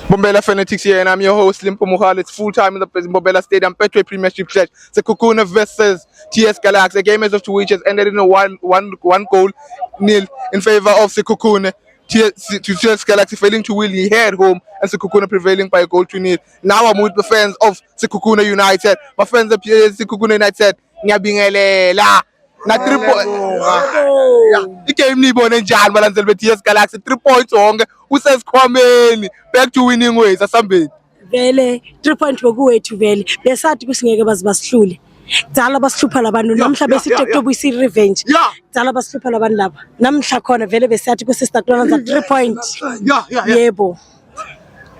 Mbombela Fanatics here, and I'm your host Limpo Muhal. It's full time in the Mbombela Stadium, Betway Premiership clash. Sekhukhune versus TS Galaxy. A game as of two which has ended in a 1-1 goal nil in favor of Sekhukhune. TS Galaxy failing to win here at home and Sekhukhune prevailing by a goal to nil. Now I'm with the fans of Sekhukhune United. My fans of Sekhukhune United, ngiyabingelela. Na 3 points. Igame niyibone njani, balandzeli be-TS Galaxy? 3 points wonke usesikhwameni, back to winning ways, asambeni. Vele 3 point bekuwethu. Vele besathi kusingeke baze basihlule. Kudala basihlupha labantu, namhla besithi kutobuyisa i-revenge. Kudala basihlupha labantu laba, namhla khona vele besiyathi kusisitatolanza 3 point. Yebo.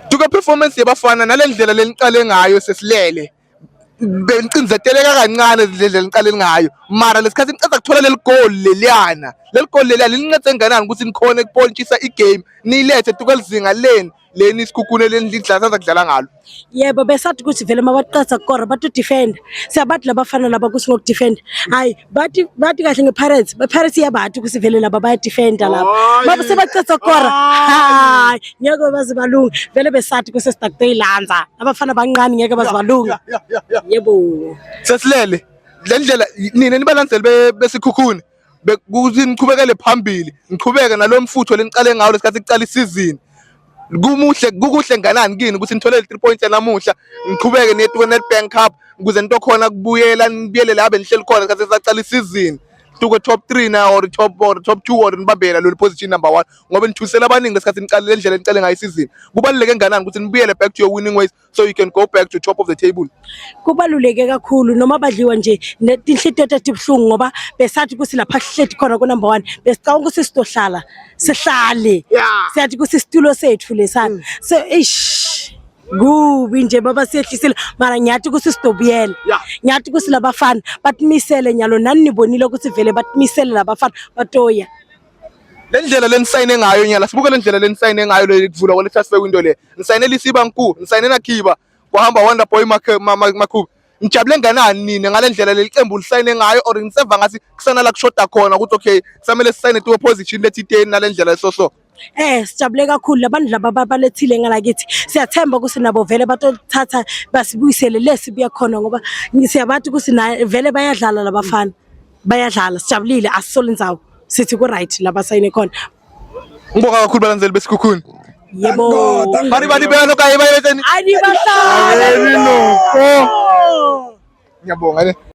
Tuka performance yebafana nale ndlela leniqale ngayo, sesilele benicindzeteleka kancane le ndlela niqale ngayo, mara lesikhathi niceda kuthola leli goal leliyana, leli goal leliyana lincede kangakanani ukuthi nikhone ukupontshisa igame, niyilethe tuka lizinga leni leni iSekhukhune leni lidlala kudlala ngalo? Yebo, besathi ukuthi vele mabaqeda kukora bato-defenda. Siyabathi labafana laba kuthi ngokudefenda, hayi, bathi kahle nge-Pirates, be-Pirates iyabathi ukuthi vele laba bayadefenda laba. Babe sebaqeda kukora, hayi, ngeke baze balunge. Vele besathi kusesitakutoyilanza abafana bancane, ngeke baze balunge, yebo. Sesilele le ndlela nina nibalandzeli beSekhukhune ukuthi niqhubekele phambili, niqhubeke nalo mfutho leniqale ngawo lesikhathi kuqala isizini. Kumuhle, kukuhle nganani kini ukuthi nithole le 3 points namuhla, niqhubeke niye tuke Nedbank Cup ukuze nito khona kubuyela, nibuyele la benihleli khona lesikhathi saqala isizini, tuke top 3 na or top 2 or nibambele lo position number 1, ngoba nithusela abaningi lesikhathi niqale le ndlela niqale ngayo isizini? Kubaluleke kangakanani ukuthi nibuyele back to your winning ways so you can go back to top of the table? Kubaluleke kakhulu. Noma badliwa nje, tinhlitiyo tethu ibuhlungu ngoba besathi ukuthi lapha sihleti khona ku-number one, besicabanga ukuthi sizohlala sihlale. Siyathi ukuthi isitulo sethu lesana. So eish, kubi nje baba, siyehlisile, mara ngiyathi ukuthi sidobuyela. Ngiyathi ukuthi labafana batimisele nyalo, nani nibonile ukuthi vele batimisele labafana, batoya. Le ndlela lenisayine ngayo nyala, sibuke le ndlela lenisayine ngayo le kuvula kwale transfer window le, nisayine Lisiba Nku, nisayine Nakhiba, kwahamba Wonder Boy Makhubu. Nijabule nganani nina ngale ndlela leli qembu lisayine ngayo, or niseva ngathi kusana la kushoda khona ukuthi okay, kusamele sisayine tuwe position lethi 10 nale ndlela so? Sijabule kakhulu labantu laba balethile ngalakithi. Siyathemba ukuthi nabo vele batothatha basibuyisele le sibuya khona, ngoba siyabathi ukuthi na vele bayadlala labafana. Bayadlala, sijabulile, asisoli indzawo. Sithi ku right labasayine khona. Ngibonga kakhulu, balandzeli beSekhukhune. Yebo. Bari bari beno kayi bayeteni. Ani bahlala. Ngiyabonga ne.